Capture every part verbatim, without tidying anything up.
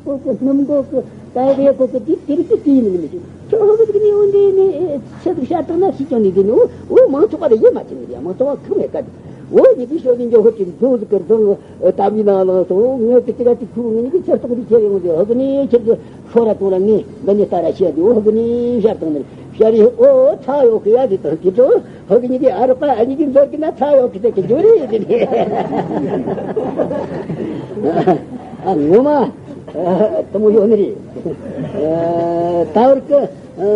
ཁོ་གི་སྣུམ་མགོ་གི་ཏའི་གི་ཁོ་གི་དེ་དེ་རིགས་དེ་དེ་ཡིན་ནི་མི་ཤེས། ཁྱོད་ཧོ་གི་དེ་ནི་འོན་ཏེ་ནི་ཆི་ཟིག་བཤད་བཏང་ན་ཤི་ཀྱང་ནི་དེ་ནི་འོ་འོ་མང་ཚོགས་པ་ལ་ཡེ་མ་ཆེ་ནི་རེད། མང་ཚོགས་པ་ཁུག་མེད་ཀ་དེ་འོ་ཉི་དེ་ཤོ་ནི་འཇོ་ཧོ་ཅིག་འདུག་ཟིག་གི་རྫོང་ལྟ་བུའི་ནང་ལངས་སོང་། ངས་དེ་ཅི་ག་ཅིག་ཁུག་ངས་ནི་གི་ཆེར་ཐོག་དེ་ཁྱེར་ཡོང་དེ་ཧོ་གི་ནི་ཁྱེར་གི་ཤོ་ར་ཏོང་ར་ངས་འདི་ནི་ལྟ་ར་བཤད་དེ་འོ་ཧོ་གི་ནི་བཤད་བཏང་ནི་རེད། བཤད་རེད། འོ་ཚ་ཡོད་གི་ཡ་དེ་དང་དེ་ཚོ་ཧོ་གི་ནི་དེ་ཨ་རོགས་པ་ཨ་ནི་གི་འཛོར་གི་ན་ཚ་ཡོད་གི་དེ་གི་འཇོ་རེད་དེ་ནི་ཨ་ངོ་མ། ཨ་དེ་མོ་ཡོད་ནི་རེད། ཨ་ད་བར་གི་ཨ་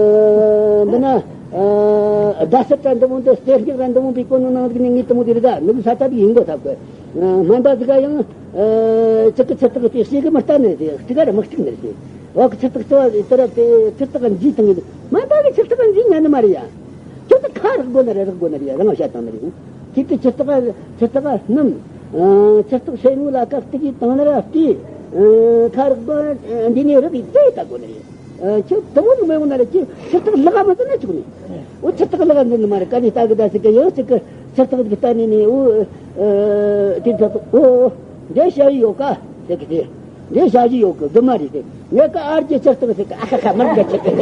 འདི་ན་ཨ་རྡ་སར་ར་འདི་མོ་འདི་གསེར་སྙིགས་ར་འདི་མོ་བི་གོ་ནོ་ནང་ཟིག་ནི་ངས་དེ་མོ་དེ་རེད། ད་ནུབ་ས་ཐབ་ཡིན་གོ་ཐབ་གི། ཨ་སྨན་པ་ཟིག་ག་ཡང་ཨ་ཅིག་གི་ཚེ་ཐག་དེ་ཞིག་གི་མི་ལྟ་ནི་རེད། གཅིག་ག་ར་མི་གཅིག་ནི་རེད། འོག་གི་ཚེ་ཐག་ཚོ་བ་དེ་ར་དེ་ཚེ་ཐག་འཛིན་བཏང་གི་འདུག་སྨན་པ་གི་ཚེ་ཐག་འཛིན་ཉན་ནི་མ་རེད་ཡ། ཁྱོད་ཚོ་ཁ་རག་དགོ་ན་རེ་རག་དགོ་ན་རེ་རང་བཤད་བཏང་ནི་རེད། ཁྱེད་ཚོ་ཆུ་རྟགས་ཆུ་རྟགས་སྣུམ། ཨ་ཆུ་རྟགས་ཧྲེ་མུ་ལ་ཁ་གཏུག་གིས་བཏང་ན་ར་ལྟོས། ཨ་ཁ་རག་དགོ་འདི་ནས་རག་གིས་བཙལ་ལྟ་དགོ་ནི་རེད། ཨ་ཁྱོད་དེ་མོ་ནི་མི་ཡོང་ན་རེ་ཁྱོད་ཆུ་རྟགས་ལག་མ་འཛིན་ན་ཆོག་ནི། འོ་ཆུ་རྟགས་ལག་འཛིན་ནི་མ་རེད། ག་ནས་ལྟ་གི་ད་ཟེར་གི་ཡང་ཅིག་གི་ཆུ་རྟགས་ཟིག་ལྟ་ནས་ནི་འོ་ཨ་དེ་ད་འོ་འདི་ཤ་ཡི་ཡོད་ཀ་ཟེར་གི་དེ། འདི་ཞག་བཞི་ཡོད་གི་རྫུན་མ་རེད་ཟེར། ངས་ཀ་ཨར་གྱི་ཆགས་སྟངས་ཟེར་གི་ཨ་ཁ་ཁ་མར་འགའ་ཆེ་གི།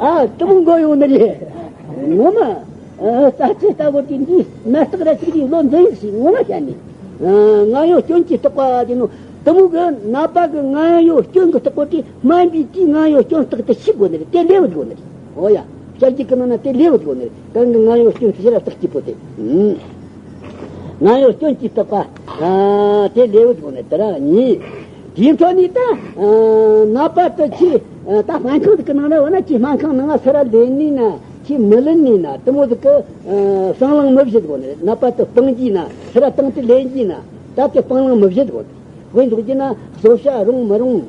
ཨ་དུ་མོ་མགོ་ཡོང་ནི་རེད། ངོ་མ། ཨ་ས་ཆེ་ལྟ་བུ་དེ་འདི་ནད་རྟགས་ར་ཅིག་རེད། ལོ་འཛིན་ཡིག་ཞིག་ངོ་མ་བཤད་ནི། ཨ་ང་ཡོད་སྐྱོན་གྱི་རྟགས་པ་དེ་ནོ། དུ་མོ་གི་ནད་པ་གི་ང་ཡོད་སྐྱོན་གྱི་རྟགས་པ་དེ་སྨན་པས་དེའི་ང་ཡོད་སྐྱོན་རྟགས་དེ་ཤེས་དགོས་ནི་རེད། དེ་ལས་བུད་དགོས་ནི་རེད། འོ་ཡ། བཤད་རྒྱུ་གི་ནང་ན་དེ་ལས་བུད་དགོས་ནི་རེད། གང་གི་ང་ཡོད་སྐྱོན་ཞེ་ར་རྟགས་གཅིག་པོ་དེ། ང་ཡོད་སྐྱོན་གྱི་རྟགས་པ། ཨ་དེ་ལས་བུད་དགོས་ནི་དེ་ར་གཉིས། དེའི་འཕྲོ་ནས་ད་ནད་པ་དེ་ཁྱི་ད་སྨན་ཁང་དེ་གི་ནང་ན་འོ་ན་ཁྱི་སྨན་ཁང་ནང་ང་སུ་ར་ལེན་ནི་ན་ཁྱི་མི་ལེན་ནི་ན་དེ་མོ་ཟིག་གི་སང་ལང་མི་བཞེད་དགོས་ནི་རེད། ནད་པ་དེ་སྤང་རྒྱུ་ན་སུ་ར་བཏང་དེ་ལེན་རྒྱུ་ན་ད་དེ་སྤང་ལང་མི་བཞེད་དགོས་ནི། དཔེ་འཇོག་རྒྱུ་ན་གསོ་བྱ་རུང་མི་རུང་།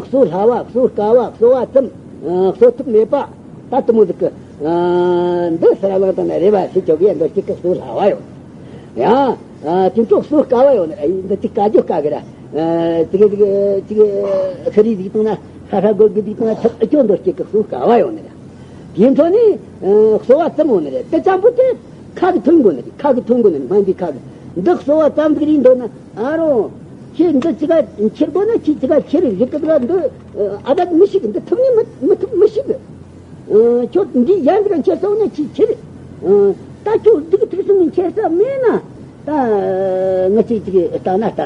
གསོ་སླ་བ། གསོ་དཀའ་བ། གསོ་བ་ཙམ། གསོ་ཐབས་མེད་པ། ད་དུ་མོ་ཟིག་གི་འདི་སུ་ར་ལང་དང་ན་རེ་བ་སུ་ཆོག་གི་འདི་གཅིག་གི་གསོ་སླ་བ་ཡོད། ཡ། དེ་ཚོ་གསོ་དཀའ་བ་ཡོད་ནི་རེད། འདི་གཅིག་དཀའ་རྒྱུ་དཀའ་གི་ར། གཅིག་གཅིག་གཅིག་ཤི་རི་ཟིག་བཏང་ན་ཧྲ་ཧྲ་གོ་གི་ཟིག་བཏང་ན་ཐག་ཨ་ཅོ་འདི་གཅིག་གི་གསོ་དཀའ་བ་ཡོད་ནི་རེད། དེ་ཚོ་ནི་གསོ་བ་ཙམ་ཡོད་ནི་རེད། དེ་ཙམ་པོ་དེ་ཁ་གི་ཐོན་དགོས་ནི་རེད། ཁ་གི་ཐོན་དགོས་ནི་རེད། སྨན་པའི་ཁ་གི་འདི་གསོ་བ་ཙམ་ཟིག་རེད་འདོད་ན། ཨ་རོ། ཁྱེད་འདི་ཅི་ག་ཁྱེར་དགོས་ན་ཁྱེད་ཅི་ག་ཁྱེར་རིག་གི་འདུག་ག་འདི་ཨ་ད་མི་ཤེས་གི། འདི་ཐུབ་ནི་མི་མི་ཐུབ་མི་ཤེས་གི། ཁྱོད་འདི་གཞན་གི་རང་ཁྱེར་སོང་ན་ཁྱེད་ཁྱེར། ད་ཁྱོད་འདི་གི་ཐུག་སོང་ནས་ཁྱེར་ས་མེད་ན་ད་ང་ཅིག་ཅིག་ལྟ་ན་ལྟ།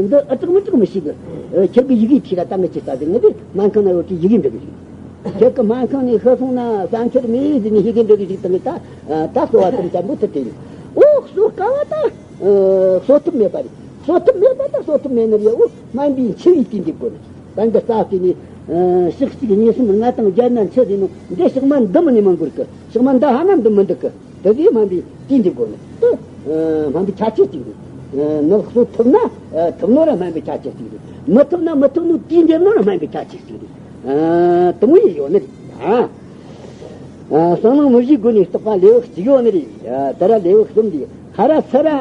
འདི་ཨ་དྲག་མི་དྲག་མི་ཤེས་གི། ཁྱེད་ཀྱི་ཡི་གེ་ཁྱེར་ད་ང་ཅིག་ལྟ་ཟེར། ང་འདི་སྨན་ཁང་ན་ཡོད་ཀྱི་ཡི་གེ་འབྲི་གི་ཞིག་ཁྱེད་ཀྱི་སྨན་ཁང་ནས་ཤི་སོང་ན་བསམ་འཆར་མེད་ཟེར་ནས་ཡི་གེ་འབྲི་གི་ཞིག་བཏང་གི། ད་ད་གསོ་བ་དང་ཅམ་པོ་ཐུབ་དེ་ཡིན། ཨོ་གསོ་དཀའ་བ་ད། གསོ་ཐུབ་མེད་པ་རེད། གསོ་ཐུབ་མེད་པ་དང་གསོ་ཐུབ་མེད་ནི་རེད། འོ་སྨན་པས་འཆི་བའི་དུས་འདེབས་དགོས་ནི། ད་འདི་རྩ་བལྟས་ནས་ཨ་ཞག་གཅིག་གཉིས་གསུམ་ལྔ་དང་བརྒྱད་ན་འཆི་ཟིན་ནོ། འདི་ཞག་མ་འདི་མིན་ནི་མི་འགོར་གི། ཞག་མ་འདི་ཧ་ན་འདི་མི་འདུག་གི། དེ་དུས་སྨན་པས་དུས་འདེབས་དགོས་ནི། དེ་སྨན་པའི་ཁྱད་ཆོས་གཅིག་རེད། ནད་གསོ་ཐུབ་ན་ཐུབ་ནོ་ར་སྨན་པའི་ཁྱད་ཆོས་གཅིག་རེད། མི་ཐུབ་ན་མི་ཐུབ་ནོ་དུས་འདེབས་ནོ་ར་སྨན་པའི་ཁྱད་ཆོས་གཅིག་རེད། དེ་མོ་ཡི་ཡོད་ནི་རེད། ཨ། ཨ་སང་ལང་མི་བཞེས་དགོས་ནས་རྟགས་པ་ལེའུ་གཅིག་ཡོད་ནི་རེད། ཨ་དེ་ར་ལེའུ་གསུམ་རེད། ཁ་ར་ཚ་ར་ཨ་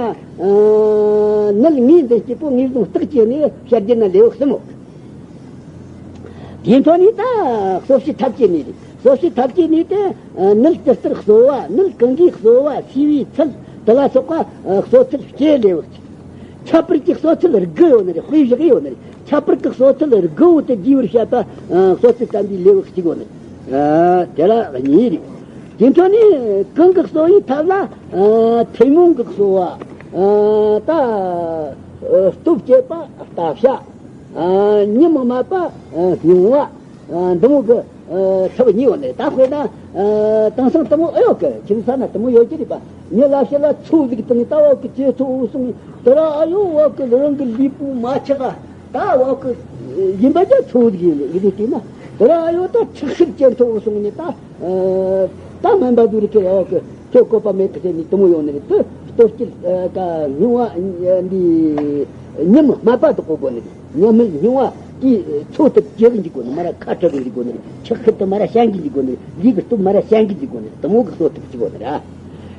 ནད་ངོས་འཛིན་སྐྱེས་པོ་ངོས་བཟུང་རྟགས་བཅས་ནས་བཤད་རྒྱུ་ན་ལེའུ་གསུམ་མོ། དེའི་ཐོག་ནས་ད་གསོ་བྱེད་ཐབས་ཀྱི་ནུས་རེད། གསོ་བྱེད་ཐབས་ཀྱི་ནུས་དེ་ནད་ཇི་ལྟར་གསོ་བ། ནད་གང་གིས་གསོ་བ། གསོས་པའི་ཚུལ་དེ་ལ་སོགས་པ་གསོ་ཚུལ་བཅས་ལེའུ་གཅིག་ཁྱད་པར་གྱི་གསོ་ཚུལ་དགུ་ཡོད་ནི་རེད། དཔེ་བཞག་ཡོད་ནི་རེད། ཁྱད་པར་གྱི་གསོ་ཚུལ་དགུ་བོ་དེ་བསྡུས་པར་བཤད་པ། ཨ་གསོ་ཚུལ་དམ་པའི་ལེའུ་གཅིག་ཡོད་ནི་རེད། ཨ་དེ་ལ་གཉིས་རེད། དེ་འཕྲོ་ནས་གང་གི་གསོ་བའི་ཐབས་ལ། ཨ་ཐུན་མོང་གི་གསོ་བ། ཨ་ད་ཨ་སྟོབས་བསྐྱེད་པ་ལྟ་བྱ། ཨ་ཉི་མ་སྨད་པ་ཨ་སྨྱུང་བ། ཨ་འདི་མོ་གི་ཨ་ཐབས་གཉིས་ཡོད་ནི་རེད། ད་དཔེར་ན་ཨ་དེང་སང་དེ་མོ་ཨེ་ཡོད་གི། ཁྱིམ་ས་ན་དེ་མོ་ཡོད་ཀྱི་རེད་པ། མྱི་ལ་ཕྱི་ལ་ཚོ་ཟིག་དང་ད་བ་གི་ཅེ་ཚོ་འུ་སོང་ནས་དེ་ར་ཨ་ཡོ་བ་གི་རང་གི་ལུས་པོ་མ་ཆག་ག་ད་བ་གི་ཡིན་པ་ཅག་ཚོ་ཟིག་ཡིན་ཡིན་དུས་ན་དེ་ར་ཨ་ཡོ་ད་ཁྲག་ཤེད་ཅན་ཚོ་འུ་སོང་ནས་ད་ཨ་ད་སྨན་པ་དུ་རི་ཁེ་བ་གི་ཁྱོད་བཀོད་པ་མེད་གི་ཟེར་ནས་དེ་མོ་ཡོད་ནི་རེད། དེ་སྟོབས་སྐྱེད་ཀ་སྨྱུང་བ་འདི་ཉི་མ་སྨད་པ་དུ་བཀོད་དགོས་ནི་རེད། ཉམས་མེད་སྨྱུང་བ་དེ་འཚོ་ཐུབ་བྱེད་གི་འཇུག་དགོས་ནི། མ་ར་ཁ་གྲག་གི་འཇུག་དགོས་ནི། ཁྲག་ཁུར་དུ་མ་ར་བཤན་གི་འཇུག་དགོས་ནི། ལུས་ཀྱི་སྟོབས་མ་ར་བཤན་གི་འཇུག་དགོས་ནི། དེ་མོ་གི་གསོ་ཐུབ་བྱེད་དགོས་ནི་ར།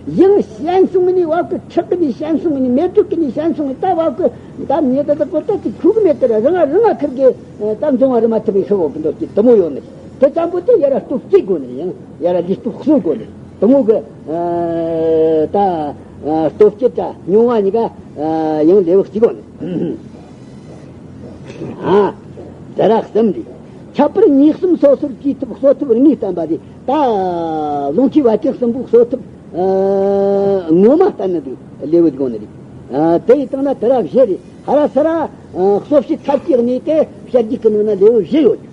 ཡང་བཤན་སོང་ནི་བ་གི་ཁྲག་གི་ནི་བཤན་སོང་ནི་མེ་དྲོད་ཀྱི་ནི་བཤན་སོང་ནི་ད་བ་གི་ད་མྱི་ད་ད་པོ་ད་ཅི་ཁུག་མེད་དེ་ར་རང་ང་རང་ང་ཁུར་གི་ད་འཛོང་བ་རི་མ་ཐུབ་པའི་ཧྲི་བོ་གི་འདོད་ཀྱི་དེ་མོ་ཡོད་ནི། དེ་ཙམ་པོ་དེ་ཡ་ར་སྟོབས་སྐྱེད་དགོས་ནི། ཡང་ཡ་ར་ལུས་སྟོབས་གསོ་དགོས་ནི། དུ་མོ་གི་ད་སྟོབས་སྐྱེད་དྲ་མྱོང་བ་གཉིས་ཀ་ཡང་ལེའུ་གཅིག་གོ་ནི། ཨ། ཛ་ར་གསུམ་རེད། ཁྱད་པར་གཉིས་གསུམ་སོ་སོར་གྱིས་ཐུབ་གསོ་ཐུབ་དངོས་བསྟན་པ་རེད། ད་ལུང་གི་བད་ཀན་གསུམ་པོ་གསོ་ཐུབ་ངོ་མ་བསྟན་ནི་འདུག་ལེའུ་གཅིག་གོ་ནི་རེད། དེ་ཡི་སྟེང་ན་དེ་ར་བཞི་རེད། ཧ་ར་ས་ར་གསོ་བྱེད་ཐབས་ཀྱི་གནས་དེ་བཤད་རྒྱུ་གི་ནང་ན་ལེའུ་བཞི་ཡོད།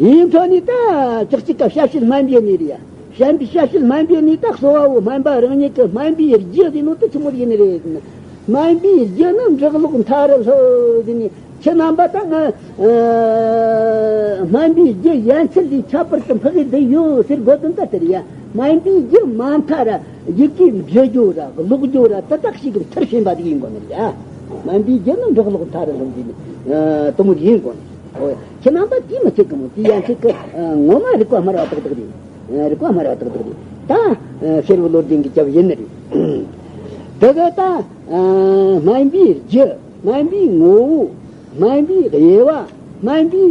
དེའི་འཕྲོ་ནས་ད་ཅག་གཅིག་ག་བྱ་བྱེད་སྨན་པའི་གནས་རེད་ཡ། བྱམས་པའི་བྱ་བྱེད་སྨན་པའི་གནས་ད་གསོ་བའོ། སྨན་པ་རང་ཉིད་ཀྱི་སྨན་པའི་རྒྱུ་ཟེར་ནོ་དེ་ཆི་མོ་ཡིན་ནི་རེད། སྨན་པའི་རྒྱུ་ནི་འབྲི་ཀློག་མཐར་སློབ་ཟེར་ནས་ཁྱེད་རྣམ་པ་ད་ང་སྨན་པའི་རྒྱུ་ཡན་ཆད་ལས་ཁྱད་པར་དུ་འཕགས་ཡི་འདི་ཡོད་ཟེར་དགོས་དོན་ད་དེ་རེད་ཡ། སྨན་པའི་རྒྱུ་མ་མཐའ་ར་ཡི་གེ་འབྲི་རྒྱུ་ར་ཀློག་རྒྱུ་ར་དེ་དག་ཞིག་གི་མཐར་ཕྱིན་པ་དེ་ཡིན་དགོས་ནི་རེད་ཡ། སྨན་པའི་རྒྱུ་ནི་འབྲི་ཀློག་མཐར་སློབ་ཟེར་ནས་དེ་མོ་ཡིན་དགོས་ནི། ཁྱེད་རྣམ་པ་དེ་མི་ཚད་གི་མོ་དེ་ཡན་ཆད་ཀྱི་ངོ་མ་རིག་པ་སྨྲ་བ་ཏག་ཏག་རེད། རིག་པ་སྨྲ་བ་ཏག་ཏག་རེད། ད་ཤེར་བུ་བློ་ལྡན་གྱི་སྐྱབས་ཡིན་ནི་རེད། དེ་ག་ད་སྨན་པའི་རྒྱུ། སྨན་པའི་ངོ་བོ། སྨན་པའི་དབྱེ་བ། སྨན་པའི་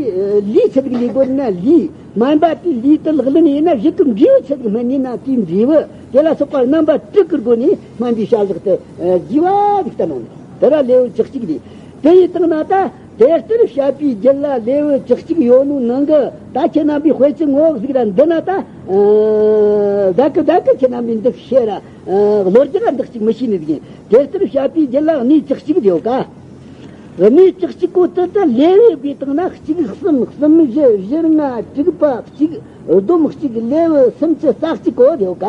ལུས་ཚད་ཀྱི་ལས་སྒོ་ན་ལུས། སྨན་པ་དེའི་ལུས་དེ་ལག་ལེན་ཡིན་ན་གཞི་གི་འབྲས་བུ་ཚད་ཀྱི་སྨན་ཡིན་ན་དེའི་འབྲས་བུ་དེ་ལ་སོགས་པ་རྣམ་པ་དྲུག་གི་སྒོ་ནས་སྨན་པའི་བྱ་གཞག་དེ་རྒྱས་པ་ཞིག་བསྟན་ནོ། དེ་ར་ལེའུ་བཅུ་གཅིག་རེད། དེ་ཡི་སྟེང་ན་ད་དེ་ལྟར་བཤད་པའི་རྒྱུད་ལ་ལེའུ་བཅུ་གཅིག་ཡོད་ནོ་ནང་གི་ད་ཁྱེད་རྣམ་པའི་དཔེ་ཆ་ངོ་ཟིག་ར་འདི་ན་ད་ཟ་གི་ཟ་གི་ཁྱེད་རྣམ་པའི་འདི་བཤད་ར་བློ་རྒྱ་ར་འདི་གཅིག་མི་ཤེས་ནི་ཟིག་ཡིན། དེ་ལྟར་བཤད་པའི་རྒྱུད་ལ་གནས་བཅུ་གཅིག་ཡོད་ཀ། གནས་བཅུ་གཅིག་པོ་དེ་དག་ལེའུའི་སྟེང་ན་གཅིག་གསུམ་གསུམ་བཞི་བཞི་ལྔ་དྲུག་པ་གཅིག་བསྡོམས་གཅིག་ལེའུ་སུམ་ཅུ་རྩ་གཅིག་གོ་ཡོད་ཀ།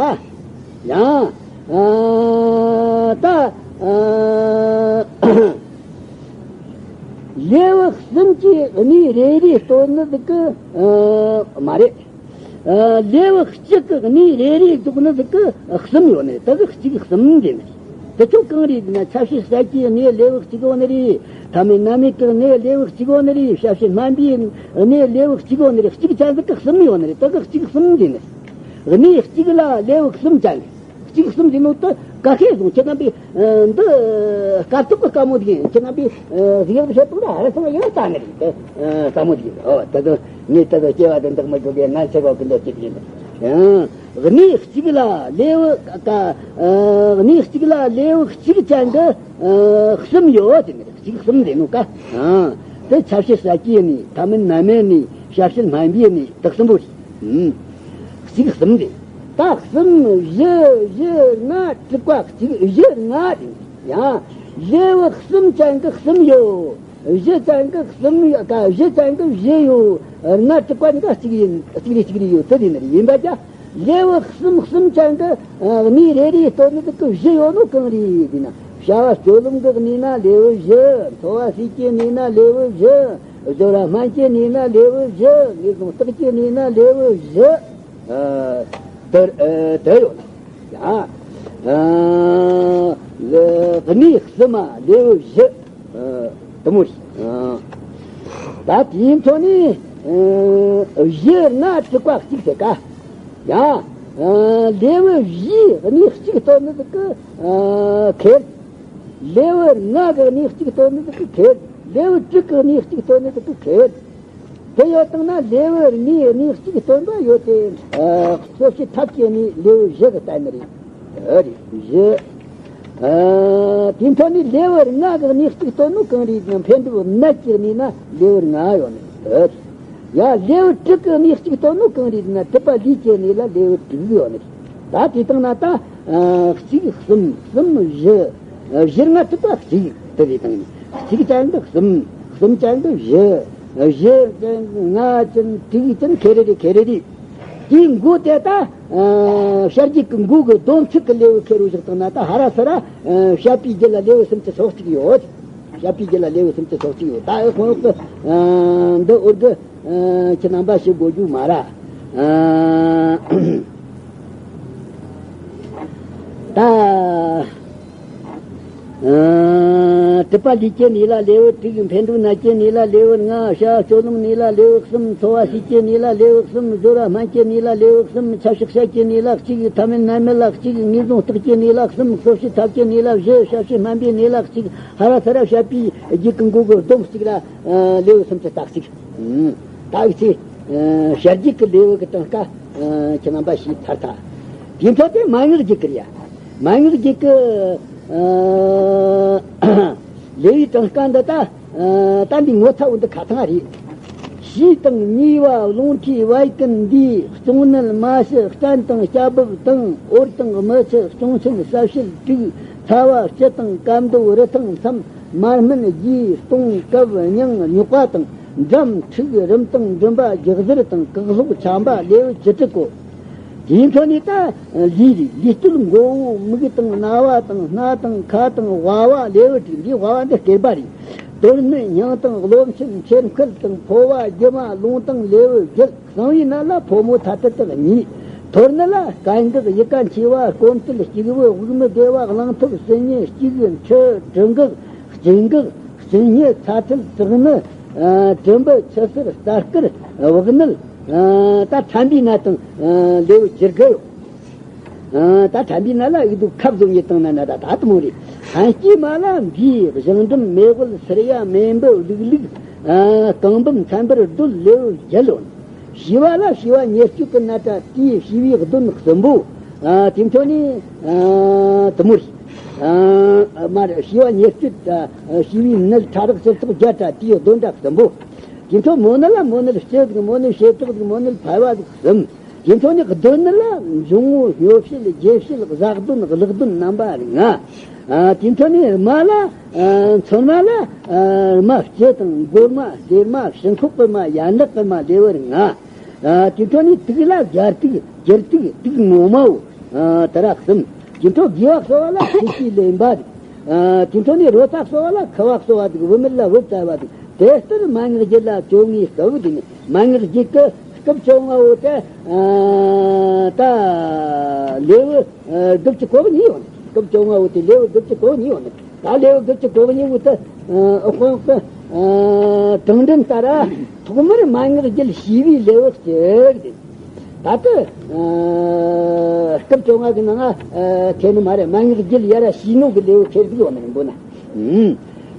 ཡང་ཨ་ད་ཨ་ལེའུ་གསུམ་གྱི་གནས་རེ་རེ་སྟོན་ནི་ཟིག་གི་ཨ་མ་རེད། ལེའུ་གཅིག་གི་གནས་རེ་རེ་འདུག་ནི་ཟིག་གི་གསུམ་ཡོད་ནི། དེ་གི་གཅིག་གསུམ་ཟེར་ནི། དེ་ཚོ་གང་རེད་ཟེར་ན་ཆ་ཤས་གསལ་གྱི་གནས་ལེའུ་གཅིག་ཡོད་ནི་རེད། ཐ་མལ་རྣམ་སྨིན་གྱི་གནས་ལེའུ་གཅིག་ཡོད་ནི་རེད། བྱ་བྱེད་སྨན་པའི་གནས་ལེའུ་གཅིག་ཡོད་ནི་རེད། གཅིག་ཅན་ཟིག་གི་གསུམ་ཡོད་ནི་རེད། དེ་གི་གཅིག་གསུམ་ཟེར་ནི། གནས་གཅིག་ལ་ལེའུ་གསུམ་ཅན། གཅིག་གསུམ་ཟེར་ནོ་དེ་ག་ཤེད་བཟུང་ཁྱེད་རྣམ་པས་འདི་སྐབས་ཐོག་གི་དཀའ་མོ་དེ་ཡིན། ཁྱེད་རྣམ་པས་གཟིགས་ཡག་བྱེད་དང་ད་ཧ་ར་སང་ཡང་ལྟ་ནི་རེད། དེ་དཀའ་མོ་དེ་ཡིན། ཨོ་དེ་ཚོ་ངས་དེ་ཚོ་སྐྱེ་བ་དེ་འདག་མི་དགོས་པའི་ངན་ཚེ་གོ་གི་འདོད་ཅིག་ཡིན། གནས་གཅིག་ལ་ལེའུ་ཀ་གནས་གཅིག་ལ་ལེའུ་གཅིག་ཅན་གྱི་གསུམ་ཡོད་དེ་ནི་གཅིག་གསུམ་ཟེར་ནོ་ཀ། དེ་ཆ་ཤས་གསལ་གྱི་གནས། ཐ་མལ་རྣམ་སྨིན་གནས། བྱ་བྱེད་སྨན་པའི་གནས། དེ་གསུམ་པོ་རེད། གཅིག་གསུམ་རེད། ད་གསུམ་བཞི་བཞི་ལྔ་དྲུག་པ་གཅིག་བཞི་ལྔ་རེད། ཡང་ལེའུ་གསུམ་ཅན་གྱི་གསུམ་ཡོད། བཞི་ཅན་གྱི་གསུམ་ཡོད་ཀ། བཞི་ཅན་གྱི་བཞི་ཡོད། ལྔ་དྲུག་པ་གཉིས་ཀ་གཅིག་ཡིན། གཅིག་རེ་གཅིག་རེ་ཡོད། དེ་རེད་ནི་རེད། ཡིན་པ་ཀྱང་ལེའུ་གསུམ་གསུམ་ཅན་གྱི་གནས་རེ་རེ་སྟོན་ནི་དེ་གི་བཞི་ཡོད་ནོ་གང་རེད་ཟེར་ན། བྱ་བ་སྤྱོད་ལམ་གྱི་གནས་ན་ལེའུ་བཞི། འཚོ་བ་ཟས་ཀྱི་གནས་ན་ལེའུ་བཞི། སྦྱོར་བ་སྨན་གྱི་གནས་ན་ལེའུ་བཞི། ངེས་བཟུང་རྟགས་ཀྱི་གནས་ན་ལེའུ་བཞི། ཨ་དེ་ཨ་དེ་ཡོད་ན། ཡ། ཨ་ལེ་གནས་གསུམ་མ་ལེའུ་བཞི། ཨ་དེ་མོ་རེད། ཨ་ད་དེའི་འཕྲོ་ནས་ཨ་བཞི་ལྔ་དྲུག་པ་གཅིག་བྱེད་ཀ། ཡ། ཨ་ལེའུ་བཞིའི་གནས་གཅིག་སྟོན་ནི་དེ་གི་ཨ་ཁེལ། ལེའུ་ལྔ་གི་གནས་གཅིག་སྟོན་ནི་དེ་གི་ཁེལ། ལེའུ་དྲུག་གི་གནས་གཅིག་སྟོན་ནི་དེ་གི་ཁེལ། དེ་ཡོད་དང་ན་ལེའུ་ལྔའི་གནས་གཅིག་སྟོན་པ་ཡོད་དེ། ཨ་གསོ་བྱེད་ཐབས་ཀྱི་གནས་ལེའུ་བཞི་གི་སྟོན་ནི་རེད། ཨ་རེད་བཞི། ཨ་དེའི་འཕྲོ་ནས་ལེའུ་ལྔ་གི་གནས་གཅིག་སྟོན་ནོ་གང་རེད་ན་འཕེན་སྒྲུབ་ནད་ཀྱི་གནས་ན་ལེའུ་ལྔ་ཡོད་ནི་རེད། ཡ་ལེའུ་དྲུག་གི་གནས་གཅིག་སྟོན་ནོ་གང་རེད་ན་སྒྲིབ་པ་ལུས་ཀྱི་གནས་ལ་ལེའུ་དྲུག་ཡོད་ནི་རེད། ད་དེ་དང་ན་ད་ཨ་གཅིག་གསུམ་གསུམ་བཞི། བཞི་ལྔ་དྲུག་པ་གཅིག་དེ་ལས་དང་ནི་གཅིག་ཅན་གྱི་གསུམ། གསུམ་ཅན་གྱི་བཞི། བཞི་ཅན་ལྔ་ཅན་དྲུག་ཅན་ཁེ་རེ་རེ་ཁེ་རེ་རེ། དེའི་མགོ་དེ་ད་ཨ་བཤད་རྒྱུད་ཀྱི་མགོ་གི་སྡོམ་ཚིག་གི་ལེའུ་ཁེ་རུ་བཞག་དང་ན་ད་ཧ་ར་ས་ར་ཨ་བཤད་པའི་རྒྱུད་ལ་ལེའུ་སུམ་ཅུ་སོ་གཅིག་ཡོད། བཤད་པའི་རྒྱུད་ལ་ལེའུ་སུམ་ཅུ་སོ་གཅིག་ཡོད། ད་ཨེ་ཁོང་གི་ཨ་འདི་འུར་གི་ཁྱེད་རྣམ་པ་ཞིག་དགོས་རྒྱུ་མ་ར། ཨ་ད་ཨ་སྒྲིབ་པ་ལུས་ཀྱི་གནས་ལ་ལེའུ་དྲུག་འཕེན་སྒྲུབ་ནད་ཀྱི་གནས་ལ་ལེའུ་ལྔ། བྱ་སྤྱོད་ལམ་གནས་ལ་ལེའུ་གསུམ། འཚོ་བ་ཟས་ཀྱི་གནས་ལ་ལེའུ་གསུམ། སྦྱོར་བ་སྨན་གྱི་གནས་ལ་ལེའུ་གསུམ། ཆ་བཞག་བཤད་ཀྱི་གནས་ལ་གཅིག་ཐ་མལ་རྣམ་སྨིན་ལ་གཅིག་ངེས་བཟུང་རྟགས་ཀྱི་གནས་ལ་གསུམ། གསོ་བྱེད་ཐབས་ཀྱི་གནས་ལ་བཞི། བྱ་བྱེད་སྨན་པའི་གནས་ལ་གཅིག་ཧ་ར་ས་ར་བཤད་པའི་རྒྱུད་ཀྱི་མགོ་གི་སྡོམ་གཅིག་ལ་ལེའུ་སུམ་ཅུ་རྩ་གཅིག་ད་ཨི་ཚེ་བཤད་རྒྱུད་ཀྱི་ལེའུ་གི་གྲངས་ཀ་ཁྱེད་རྣམ་པ་ཞིག་ཐར་ཐལ། དེ་འཕྲོ་དེ་མན་ངག་རྒྱུད་ཀྱི་རེད་ཡ། མན་ངག་རྒྱུད་ཀྱི་ཨ་ལེའུའི་གྲངས་ཀ་འདི་ད་ཨ་ད་འདི་ངོ་ཚ་བོ་འདི་ཁ་ཐང་རེད། ཞེས་དང་གཉིས་པ་རླུང་མཁྲིས་བད་ཀན་འདིའི་གཅུང་ནད་མ་ཤི་སྐྲན་དང་སྐྱ་སྦུབ་དང་འོར་དང་རྨུ་ཆུ་གཅོང་ཆེན་ས་བྱད་དྲུག་ཚ་བ་སྤྱི་དང་སྐམ་མདོག་རི་ཐང་མཚམས་མར་སྨན་རྒྱུའི་སྟོང་སྐབས་སྙིང་རྙོག་པ་དང་འགྲམ་འཁྲུག་རིམས་དང་འགྲིམ་པ་རྒྱག་ཟུར་དང་གག་ཟོག་ཆམ་པ་ལེའུ་བཅུ་དྲུག་གོ། དེའི་འཕྲོ་ནས་ད་ལུས་རེད། ལུས་སྟོད་མགོ་བོ་མིག་དང་རྣ་བ་དང་སྣ་དང་ཁ་དང་ལྦ་བ་ལེའུ་དྲུག་འདིའི་ལྦ་བ་འདི་སྐེད་པ་རེད། དོན་ནི་སྙིང་དང་གློ་མཆིན་མཆེར་མཁལ་དང་ཕོ་བ་རྒྱུ་མ་རླུང་དང་ལེའུ་བརྒྱད། གསང་བའི་ནད་ལ་ཕོ་མོ་ཐ་དད་དག་གཉིས། ཐོར་ནད་ལ་སྐད་འགག་ཡི་ག་འཆི་བ་སྐོམ་དྲལ་སྐྱུག་བུ་དབུགས་མི་བདེ་བ་གླང་ཐབས་སྲིན་ཉི་སྐྱུག་མཆུ་དྲི་འགག་གཅིན་འགག་སྲིན་ཉི་ཚ་ཐལ་དྲག་ནད་དྲི་འབུ་ཆུ་སེར་རྩ་སྐར་བག་ནད། ད་ཐན་པའི་ནད་དང་ལེའུ་བཅུ་དགུ་ཡོད། ད་ཐན་པའི་ནད་ལ་འུ་དུ་ཁབ་བཟོ་ཉེས་དང་ན་ན་ད་ད་དུ་མོ་རེད། ཧན་སྐྱེས་མ་ལ་འདིའི་གཞང་འགྲམ་མེ་དབལ་སིར་ཡ་མེ་འབུ་ལུག་ལུག་རྐང་འབུམ་མཚན་པར་རྡོལ་ལེའུ་བརྒྱད་ལོན། བྱི་བ་ལ་བྱི་བ་ཉེར་སྤྱོད་ཀྱི་ནད་དྲ་དེའི་བྱི་བའི་གདོན་གསུམ་པོ། དེ་འཕྲོ་ནས་དུ་མོ་རེད། མ་རེད། བྱི་བ་ཉེར་སྤྱོད་བྱི་བའི་ནད་ཕྲ་རགས་ཕྱིར་ཚོགས་བརྒྱད་དྲ་དེའི་གདོན་དྲ་གསུམ་པོ། དེ་འཕྲོ་མོ་ནད་ལ་མོ་ནད་སྤྱི་དང་མོ་ནད་བྱེ་བྲག་དང་མོ་ནད་ཕལ་བ་དང་གསུམ། དེ་འཕྲོ་ནས་གདོན་ནད་ལ་འབྱུང་བོ་སྨྱོ་བྱེད་རྗེ་བྱེད་གཟའ་གདོན་གླག་གདོན་རྣམ་པ་ལྔ། དེ་འཕྲོ་ནས་རྨ་ལ་མཚོན་རྨ་ལ་རྨ་སྤྱི་དང་མགོ་རྨ་ལྕེ་རྨ་ཕྱི་ཁོག་གི་རྨ་ཡན་ལག་གི་རྨ་ལེའུ་ལྔ། དེ་འཕྲོ་ནས་དུག་ལ་རྒྱ་དུག་རྒྱུ་དུག་དུག་ངོ་མའོ། དེ་ར་གསུམ། དེ་འཕྲོ་དགེ་བ་གསོ་བ་ལ་ཆུ་སྐྱེས་ལེན་པ། དེ་འཕྲོ་ནས་རོ་ཐ་གསོ་བ་ལ་ཁུ་བ་གསོ་བ་དུག་བུད་མེད་ལ་བུད་བཙའ་བ་དུག་དེ་ལྟར་མན་ངག་བརྒྱད་ལ་བཅོ་ལྔའི་སྐབས་དེ་ནི་མན་ངག་བརྒྱད་ཀྱི་སྐབས་བཅོ་ལྔ་བོ་དེ། ད་ལེའུ་དགུ་བཅུ་གོ་གཉིས་ཡོད་ནི། སྐབས་བཅོ་ལྔ་བོ་དེ་ལེའུ་དགུ་བཅུ་གོ་གཉིས་ཡོད་ནི། ད་ལེའུ་དགུ་བཅུ་གོ་གཉིས་བོ་དེ་དབང་གི་དྲང་འདྲེན་ལྟར་ཐོག་མར་མན་ངག་བརྒྱད་ཞི་བའི་ལེའུ་གཅིག་དེ། ད་ལྟ་སྐབས་བཅོ་ལྔ་གི་ནང་ང་ཁེ་ནི་མ་རེད། མན་ངག་བརྒྱད་ཡ་ར་ཞི་ནོ་གི་ལེའུ་ཁེར་ཟིག་ཡོད་ནི་རིང་པོ་ན།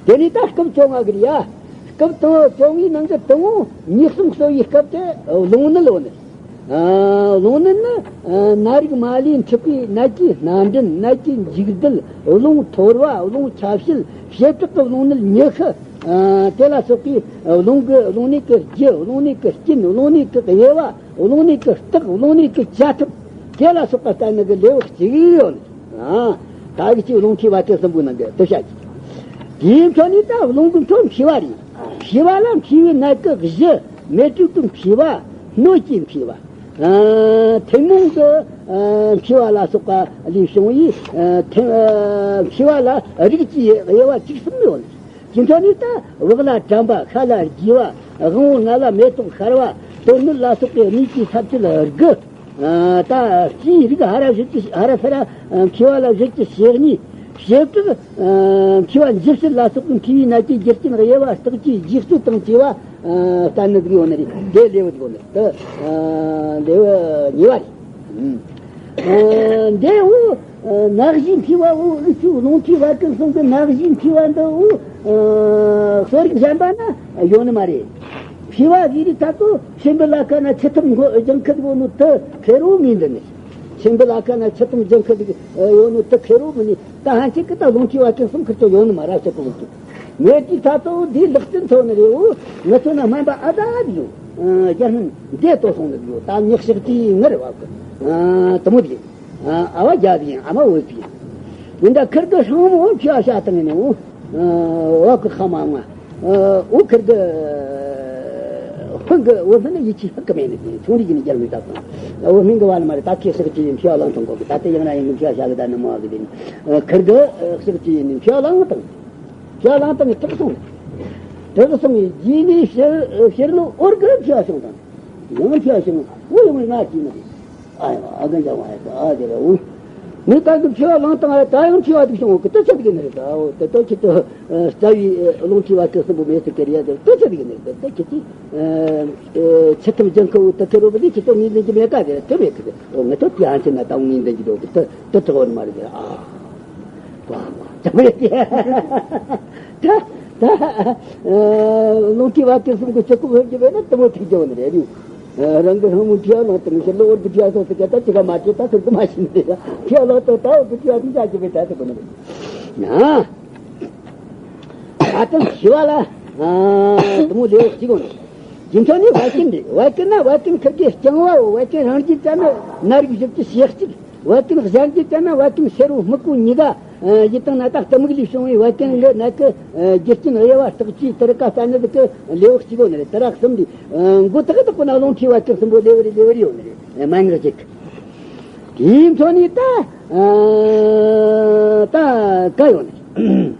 དེ་ནས་ད་སྐབས་བཅོ་ལྔ་གི་རེད་ཡ། སྐབས་དང་བཅོ་ལྔའི་ནང་གི་དང་པོ་ཉེས་གསུམ་གསོ་བའི་སྐབས་དེ་རླུང་ནད་ཡོད་ནི། རླུང་ནད་ནི་ནད་རིགས་མ་ལུས་འཁྲུགས་པའི་ནད་ཀྱི་སྣ་འདྲེན། ནད་ཀྱི་འཇིགས་སྡུད། རླུང་ཐོར་བ། རླུང་ཆ་བྱད། བྱེ་བྲག་གི་རླུང་ནད་ཉི་ཤུ། དེ་ལ་སོགས་པའི་རླུང་གི་རླུང་ནད་ཀྱི་རྒྱུ། རླུང་ནད་ཀྱི་རྐྱེན། རླུང་ནད་ཀྱི་དབྱེ་བ། རླུང་ནད་ཀྱི་རྟགས། རླུང་ནད་ཀྱི་བཅའ་ཐབས། དེ་ལ་སོགས་པ་ལྟ་ནི་གི་ལེའུ་གཅིག་ཡོད། ད་གི་ཅིག་རླུང་མཁྲིས་བད་ཀན་གསུམ་པོའི་ནང་གི་དེ་བཤད་ཀྱི། དེའི་འཕྲོ་ནས་ད་རླུང་གི་འཕྲོ་མཁྲིས་པ་རེད། མཁྲིས་པ་ལ་མཁྲིས་པའི་ནད་ཀྱི་གཞི་མེ་དྲོད་ཀྱི་མཁྲིས་པ། སྣོད་ཀྱི་མཁྲིས་པ། ཐུན་མོང་གི་མཁྲིས་པ་ལ་སོགས་པ་ལས་བྱུང་བའི་མཁྲིས་པ་ལ་རིགས་ཀྱི་དབྱེ་བ་བཅུ་གསུམ་ཡོད། དེ་འཕྲོ་ནས་ད་བག་ལ་གྲམ་པ། ཤ་ལ་རྒྱུས་པ། དབང་པོ་ལྔ་ལ་མེ་ཏོག་ཤར་བ། དོན་སྣོད་ལ་སོགས་པའི་གནས་ཀྱི་ས་བཅད་དགུ། ད་སྤྱིའི་རིགས་ཧ་ར་བཞི་བཅུ་ཧ་ར་ས་ར་མཁྲིས་པ་ལ་བཞི་བཅུ་ཞེ་གཉིས། བྱེ་བྲག་མཁྲིས་པ་འཇིབ་བྱེད་ལ་སོགས་པའི་མཁྲིས་པའི་ནད་ཀྱི་རྒྱུ་རྐྱེན་དབྱེ་བ་རྟགས་ཀྱི་འཇིགས་སྤྱོད་དང་བཅས་པ་ལྟ་ནི་ཟིག་ཡོད་ནི་རེད། དེ་ལེའུ་ཟིག་ཡོད་ནི་དེ་ལེའུ་གཉིས་པ་རེད། འདི་འུ་ནད་གཞི་མཁྲིས་པ་འུ་འུ་ཆོའི་རླུང་མཁྲིས་བད་ཀན་གསུམ་གི་ནད་གཞི་མཁྲིས་པ་འདི་འུ་གསོ་རིག་གཞན་པ་ན་ཡོད་ནི་མ་རེད། མཁྲིས་པ་ཟིག་རི་ད་ཚོ་ཕྱིན་པི་ལ་ཁ་ན་ཆུ་ཐུམ་མགོ་ལྗང་ཁུ་ཡོད་ནོ་དུ་ཁེ་རོ་མིན་འདི་ནི། ཕྱིན་པི་ལ་ཁ་ན་ཆུ་ཐུམ་ལྗང་ཁུ་ཟིག་ཡོད་ནོ་དུ་ཁེ་རོ་མིན་ནི། ད་ཧན་ཆི་ཀི་ད་རླུང་མཁྲིས་བད་ཀན་གསུམ་ཁུར་ཚོ་ཡོད་ནི་མ་ར་ཆི་ཀི་འུ་ཐུ་མེ་དི་ད་ཚོ་འདི་ལག་རྩལ་ཚོ་ནི་རེད། འུ་ང་ཚོ་ན་སྨན་པ་ཨ་ད་ཨ་དི་ཡོད། རྒྱ་སྨན་འདི་ལྟོ་སོང་ནི་ཡོད། ད་ཉག་ཤག་ཅི་ངར་བ་གི་དུ་མོ་དི། ཨ་བ་རྒྱ་དི་ཨ་མ་འོད་དི། འདི་འདྲ་ཁིར་གི་ཧྲང་མོ་ཕྱི་ཨ་ཤ་བཏང་ནས་འོ་བ་གི་ཁ་མ་ང་འོ་ཁིར་གི་ཧུན་གི་འོ་སྨན་ཡིད་ཆེས་ཧ་གི་མེད་ནི་དི་ཆུང་རིགས་ཀྱི་ནི་རྒྱལ་མི་ད་གང་འོ་སྨན་གི་བ་ལ་མ་རེད། ད་ཁྱེད་ཤག་ཅི་ཡིན་ཕྱི་ཨ་ལང་ཐོང་གོ་གི་ད་དེ་ཡང་ན་ཡིན་གི་ཕྱི་ཨ་ཤ་གི་ད་ནི་མོ་ཨ་གི་དི་ནི་ཁིར་གི་ཤག་ཅི་ཡིན་ནི་ཕྱི་ཨ་ལང་དང་ཕྱི་ཨ་ལང་དང་གི་དྲག་སོང་། དྲག་སོང་གི་རྗེས་ནས་ཕྱིར་ཕྱིར་ལོ་འོར་གི་ཕྱི་ཨ་སོང་དང་། ཡང་ཕྱི་ཨ་ཤི་ནོ་འོ་ཡོང་ང་ཅི་ནི་རེད། ཨ་ཡང་ཨ་ག་འཇང་བ་ཡ་ཨ་དེ་རེད་འོ། མི་ད་གི་ཕྱི་ཨ་ལང་དང་ཨ་ད་ཡང་ཕྱི་ཨ་དུ་ཤོང་གི་ཏོ་ཆ་དི་གི་ནི་རེད། ཨ་འོ་ཏོ་ཏོ་ཁྱི་ཏོ་རྩ་བའི་རླུང་མཁྲིས་བད་ཀན་གསུམ་པོ་མེད་སུ་ཀེ་རི་ཡ་དེ་ཏོ་ཆ་དི་གི་ནི་རེད། ཏོ་ཁྱི་ཏི་ཆི་ཐུམ་ལྗང་ཁུ་འུ་ཏོ་ཁེ་རོ་བི་དི་ཁྱི་ཏོ་ངི་འཛིན་གི་མེད་ཀ་དེ་རེད། ཏོ་མེད་གི་དེ་འོ་ང་ཏོ་ཏི་ཨ་ཆི་ན་ད་ངི་འཛིན་གི་དོ་གི་ཏོ་ཏོ་ཏོ་འོ་ནི་མ་རེད། ཨ་ཀ་ཀ་ཅག་པོ་ཡ་ཀི་ད་ད་རླུང་མཁྲིས་བད་ཀན་གསུམ་གི་ཆུ་ཀུ་ཧོན་གི་བས་ན་དུ་མོ་ཐིག་རྒྱ་བོ་ནི་རེད། རང་གི་རང་མོས་ཁྲིད་ལོག་དང་ཞི་ལོ་བོར་གྱི་ཁྲིད་སོགས་སུ་ག་ད་ཅི་ག་མ་ཁྲིད་ད་ཚུར་དུ་མ་ཤེས་ནས་ཁྲིད་ལོག་ཏུ་ད་བོར་གྱི་ཁྲིད་དུ་ཅག་གི་བའི་ད་ཚུར་དུ་ན། ཨ་ཙི་ཞི་བ་ལ་དུ་མོ་ལེའུ་གཅིག་གོ་ནས། རྒྱུ་མཚན་ནི་བད་ཀན་རེད། བད་ཀན་ན་བད་ཀན་ཁིར་གི་རྐྱང་བའོ། བད་ཀན་རང་རྒྱུད་ཅན་ན་ནད་རིགས་བཞི་བཅུ་ཞེ་གཅིག། བད་ཀན་གཞན་རྒྱུད་ཅན་ན་བད་ཀན་སེར་བོ་སྨུག་པོ་གཉིས་ཀ། ཡིད་དང་ན་ད་གཏི་མུག་ལས་བྱུང་བའི་བད་ཀན་གི་ནད་ཀྱི་རྒྱུ་རྐྱེན་དབྱེ་བ་དག་ཅིག་དེར་ཀ་ས་ནི་དུ་གི་ལེའུ་གཅིག་གོ་ནི་རེད། དེ་ར་གསུམ་འདི་མགོ་ཐག་དག་པོ་ན་རླུང་མཁྲིས་བད་ཀན་གསུམ་པོ་ལེའུ་རེ་ལེའུ་རེ་ཡོད་ནི་རེད། མན་ངག་ཅིག་དེའི་མཚོན་ནི་ད་ད་ཀ་ཡོད་ནི་རེད།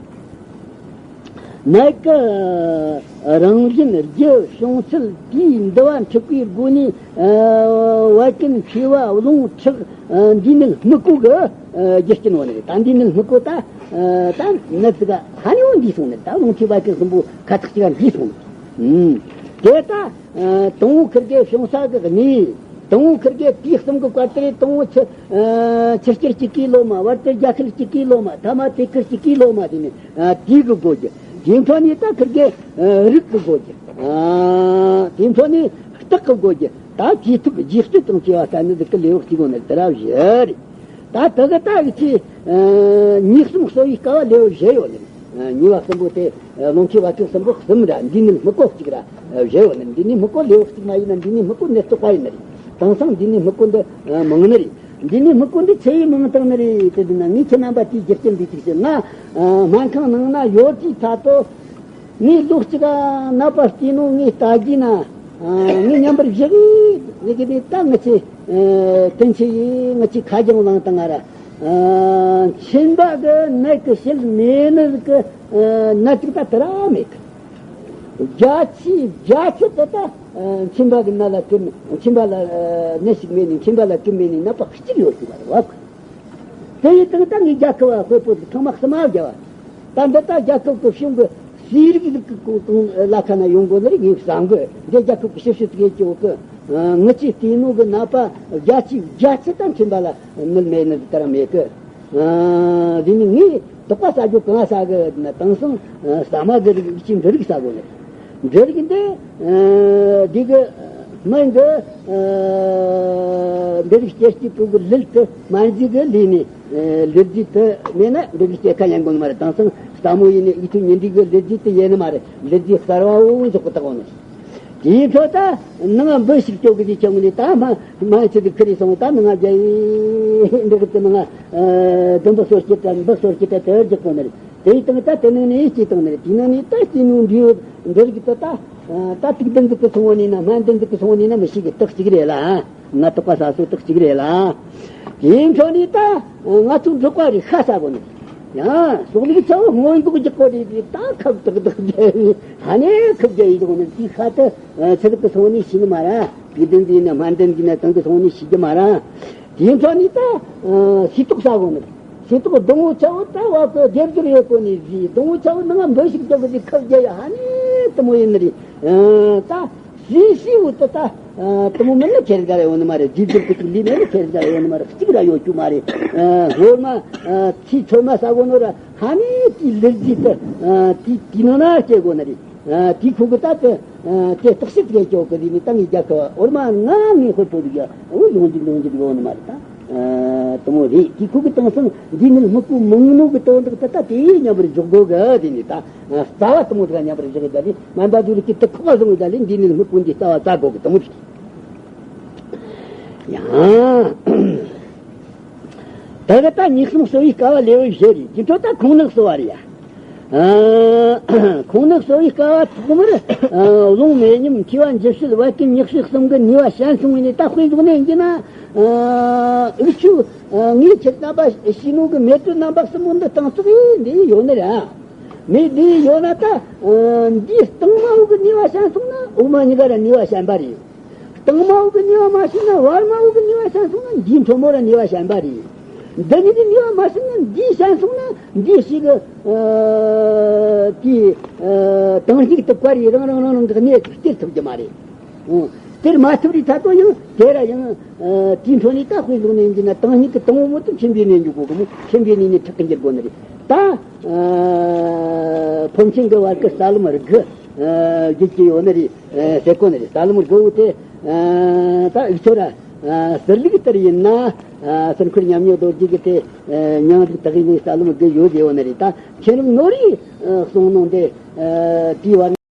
ནད་ཀྱི་རང་བཞིན་རྒྱུ་བྱུང་ཚུལ་དེའི་འདུ་བ་འཁྲུལ་པའི་སྒོ་ནས། བད་ཀན་མཁྲིས་པ་རླུང་མཁྲིས་འདི་ནི་སྨུག་པོ་གི་རྒྱུ་རྐྱེན་བོ་ནི་རེད། ད་འདི་ནི་སྨུག་པོ་ད་ད་ནད་ཟིག་ཧ་ནི་བོ་འདི་སོང་ནི་རེད། ད་རླུང་མཁྲིས་བད་ཀན་གསུམ་པོ་ཁ་ཐག་གཅིག་འདི་སོང་ནི་རེད། དེ་ད་དང་པོ་ཁིར་གི་བྱུང་ས་གི་གནས། དང་པོ་ཁིར་གི་དུས་གསུམ་གི་བར་དེ་རེད། དང་པོ་ཆུ་ཆུ་སྐྱར་གཅིག་གི་ལོ་མ། བར་དེ་རྒྱ་ཁུལ་གཅིག་གི་ལོ་མ། ཐ་མ་དེ་ཁུལ་གཅིག་གི་ལོ་མ། དེ་ནི་དུས་གི་སྒོ་རྒྱུ། དེ་འཕྲོ་ནས་ད་ཁིར་གི་རིགས་གི་སྒོ་རྒྱུ། དེ་འཕྲོ་ནས་རྟགས་གི་སྒོ་རྒྱུ། ད་དུས་ཐུབ་རྗེས་སྤྱོད་དང་བཅས་པ་ལྟར་ནི་འདི་གི་ལེའུ་གཅིག་གོ་ནི་དེ་ར་བཞི་རེད། ད་དེ་གི་ད་ཡི་ཆེ་ཉིས་གསུམ་གསོ་བའི་སྐབས་ལེའུ་བཞི་ཡོད་ནི། ཉེས་པ་གསུམ་པོ་དེ་རླུང་མཁྲིས་བད་ཀན་གསུམ་པོ་གསུམ་ར། འདི་ནི་སྨུག་པོ་གཅིག་ར་བཞི་ཡོད་ནི། འདི་ནི་སྨུག་པོ་ལེའུ་གཅིག་མ་ཡིན་ན་འདི་ནི་སྨུག་པོ་ནད་བཙོག་པ་ཡིན་ནི་རེད། དེང་སང་འདི་ནི་སྨུག་པོ་འདི་མང་ནི་རེད། འདི་ནི་སྨུག་པོ་འདི་ཆེ་ཡི་མང་དང་ནི་རེད། དེ་འདི་ན་ངས་ཁྱེད་རྣམ་པ་དེའི་རྒྱུ་རྐྱེན་འདི་གཅིག་བྱེད། ང་སྨན་ཁང་ནང་ན་ཡོད་དུས་ད་དོ། ངས་ལོ་གཅིག་ག་ནད་པ་བལྟས་ནོ་ངས་ལྟ་རྒྱུ་ན། ངས་མཉམ་པར་བཞག་གི་ཟེར་གི་ནི་ད་ང་ཆེ་དོན་ཆེ་ཡིན། ང་ཆེ་ཁ་རྒྱང་ལངས་དང་ང་ར། མཆིན་པ་གི་ནད་ཀྱི་ཕྱིར་མེད་ནི་གི་ནད་ཅིག་ད་དེ་ར་མེད་གི། བརྒྱ་ཆའི་བརྒྱད་ཅུ་དེ་ད་མཆིན་པ་གི་ནད་ལ་གི་མཆིན་པ་ལ་ནད་ཞིག་མེད་ནི། མཆིན་པ་ལ་གི་མེད་ནི་ནད་པ་གཅིག་ཡོད་ཀྱི་མ་རེད་བ། དེ་ཡི་སྟེང་ད་ངའི་རྒྱལ་ཁབ་བ་དཔེ་པོ་དེ་ཚང་མ་གསུམ་མ་བརྒྱབ་བ། ད་འདི་ད་རྒྱལ་ཁབ་ཀྱི་གཞུང་གི་སུའི་རིགས་ཀྱི་གོང་ལ་ཁ་ན་ཡོང་དགོས་ནི་རེད། ངས་བསམ་གི་འདི་རྒྱལ་ཁབ་ཀྱི་ཞིབ་བཤེར་དེ་ཡོད་ཀྱི་འོག་གི། ངི་ཆེ་བལྟས་ནོ་གི་ནད་པ་བརྒྱ་ཆའི་བརྒྱད་ཅུ་ད་མཆིན་པ་ལ་ནད་མེད་ནི་དེ་ར་མེད་གི། དེ་ནི་ངས་དོགས་པ་ཟ་རྒྱུ་གང་ཟ་གི་ན། དེང་སང་ཟ་མ་གི་རིགས་ཀྱི་འབྲུ་རིགས་ཟ་དགོས་ནི་རེད། འབྲུ་རིགས་འདི་འདི་གི་སྨན་གི་འབྲུ་རིགས་སྐྱེ་སྐྱེ་པོ་གི་ལུད་དེ་སྨན་རྫས་གི་ལུད་ནི། ལུད་རྫས་དེ་མེད་ན་འབྲུ་རིགས་སྐྱེ་ཁ་ཡང་དགོས་ནི་མ་རེད། དེང་སང་ལྟད་མོ་ཡིན་ནི་ཨི་ཐུ་ཉིན་འདི་གི་ལུད་རྫས་དེ་ཡིན་ནི་མ་རེད། ལུད་རྫས་གསར་བ་འོ་འཇོག་གི་བཏགས་འོ་ནི། དེའི་ཐོག་ད་ནང་འབུ་ཞིག་སྐྱོ་གི་དེ་ཆུང་ནི་ད་མ་མ་ཆུ་གི་ཁི་རི་སོང་ད་ནང་རྒྱ་ཡི་འབྲུ་གི་དེ་ནང་དུམ་བུ་སོར་གྱི་ད་འབུ་སོར་གྱི་ད་དེར་འཇོག་གོ་ནི་རེད། དེའི་སྟེང་ད་དེ་ནང་ནས་སྐྱེས་བཏང་ནི་རེད། དེ་ནང་ནས་ད་སྐྱེས་ནོ་འབྲས་བུ་འབྲུ་རིགས་དེ་ད་ད་དུག་ལྡན་ཟིག་གི་སོང་བ་ནི་ན་སྨན་ལྡན་ཟིག་གི་སོང་བ་ནི་ན་མི་ཤེས་གི། དག་ཅིག་རེད་ལ། ང་དོགས་པ་ཟ་སོ་དག་ཅིག་རེད་ལ། དེའི་འཕྲོ་ནས་ད་ང་ཚོ་འབྲོག་པ་རེད་ཤ་ཟ་གོ་ནི། ཡང་སོག་ལུག་ཚ་བོ་སྔོན་འགོག་རྒྱག་གོ་རེད་དེ་ད་ཁབ་དག་དག་རྒྱ་ཡི་ཧ་ནས་ཁབ་རྒྱ་ཡི་དགོ་ནི། དེ་ཤ་ད་ཚ་དག་གི་སོང་ནི་ཤི་ནི་མ་ར། དུག་ལྡན་ཟིག་ཡིན་ན་སྨན་ལྡན་ཟིག་ཡིན་ན་གང་གི་སོང་ནི་ཤི་རྒྱུ་མ་ར། དེའི་འཕྲོ་ནས་ད་སི་ཏོག་ཟ་གོ་ནི། སི་ཏོག་སྡོང་བོ་ཆ་བོ་ད་བ་གི་སྡེབ་སྦྱོར་ཡོད་གོ་ནི་ཟིག། སྡོང་བོ་ཆ་བོ་ནང་འབུ་ཞིག་རྒྱག་གི་ཟིག་ཁབ་རྒྱ་ཡ་ཧ་ནི་དུ་མོ་ཡིན་ནི་རེད། ད་སི་སི་བོ་ད་ད་དུ་མོ་མིན་ན་ཁྱེར་ག་ར་ཡོད་ནི་མ་རེད། སྡེབ་སྦྱོར་གི་ཅིག་ལི་མེད་ན་ཁྱེར་ག་ར་ཡོད་ནི་མ་རེད། གཅིག་ར་ཡོད་རྒྱུ་མ་རེད། ཧོར་མ་ཚི་ཚོད་མ་ཟ་གོ་ནོ་ར་ཧ་ནི་དེ་ལི་རྫི་ད་དེ་དེ་ནང་ན་སྐྱེ་གོ་ནི་རེད། དེ་ཁོ་གི་ད་དེ་དེ་བརྟག་དཔྱད་བྱེད་ཆོག་གི་རེད་ནི། ད་ངའི་རྒྱལ་ཁབ་འོར་མ་ང་ངའི་ཧོད་པོ་རིག་ཡ་འོ་ཡོང་འདུག་ཡོང་འདུག་ཡོང་ནི་མ་རེད། ད་དུ་མོ་རེད། དེ་ཁོ་གི་དེང་སང་འདི་ནི་སྨུག་པོ་མང་ནོ་གི་དོན་དག་ད་ད་དེ་མཉམ་པར་འཇོག་དགོས་གི་དེ་ནི་ད་རྩ་བ་དུ་མོ་དེ་ག་མཉམ་པར་འཇོག་གི་ད་རེད། སྨན་པ་དུ་རིག་གི་དུ་ཁོག་པ་བཟུང་གི་ད་རེད། འདི་ནི་སྨུག་པོ་འདི་རྩ་བ་རྩ་དགོས་གི་དུ་མོ་རེད། ཡང་། ད་ག་ད་ཉིས་གསུམ་གསོ་བའི་སྐབས་ལེའུ་བཞི་རེད། དེ་འཕྲོ་ད་ཁོང་ནག་གསོ་བ་རེད་ཡ། ཁོང་ནག་གསོ་བའི་སྐབས་ཐོག་མར་རླུང་མེ་ཉམས་མཁྲིས་པ་འཇུ་བྱེད་བད་ཀན་མྱག་བྱེད་གསུམ་གི་ནུས་པ་ཞན་སོང་བས་ནི་ད་དཔེ་བཟུང་ནས་ཡིན་གྱི་ན། འུ་ཆོ་ངས་ཁྱེད་རྣམ་པ་ཤེས་ནོ་གི་མེ་དྲོད་རྣམ་པ་གསུམ་པོ་འདི་སྟེང་ཙོག་ཡིན་འདི་ཡོད་ནི་རེད། མེ་འདི་ཡོད་ན་ད་འདིའི་སྟེང་མ་འུ་གི་ནུས་པ་ཞན་སོང་ན་འོག་མ་གཉིས་ཀ་ར་ནུས་པ་ཞན་པ་རེད། སྟེང་མ་འུ་གི་ནུས་པ་མ་ཞན་ན་བར་མ་འུ་གི་ནུས་པ་ཞན་སོང་ན་འདིའི་མཐོ་མོ་ར་ནུས་པ་ཞན་པ་རེད། འདི་གཉིས་ཀྱི་ནུས་པ་མ་ཞན་ན་འདིའི་ཞན་སོང་ན་འདིའི་ཞིག་གི་དང་སྙིགས་དུ་བཀར་ཡི་རང་རང་རང་རང་གི་གནས་སྟེར་ཐུབ་ཀྱི་མ་རེད། དེར་མ་ཐུབ་རི་ཐ་དོ་ཡང་དེ་ར་ཡང་དེའི་འཕྲོ་ནས་ད་དཔེ་བཟུང་ནས་ཡིན་གྱི་ན་དང་སྙིགས་ཀྱི་དང་པོ་མོ་དུ་མཆིན་པའི་ནད་འཇུག་གོ་གི་མོ་མཆིན་པའི་ནད་ནི་ཁྲག་གི་འགྱུར་གོ་ནི་རེད། ད་ཕོ་མཆིན་གི་བར་གི་རྩ་ལམ་དགུ་བརྒྱུད་ཀྱི་ཡོད་ནི་རེད། ཟེར་གོ་ནི་རེད། རྩ་ལམ་དགུ་བོ་དེ། ད་འུ་ཚོ་ར་ཟུར་ལུགས་ལྟར་ཡིན་ན་ཟུར་འཁོར་ཉམས་མྱོང་རྡོ་རྗེ་གི་དེ་མྱང་ལུགས་དག་ཡིན་ནས་ལྟ་ལམ་དགོས་ཡོད་ཡོད་ནི་རེད། ད་མཁྱེན་རབ་ནོར་བུས་གསུངས་ནོ་དེ་དེའི་བར།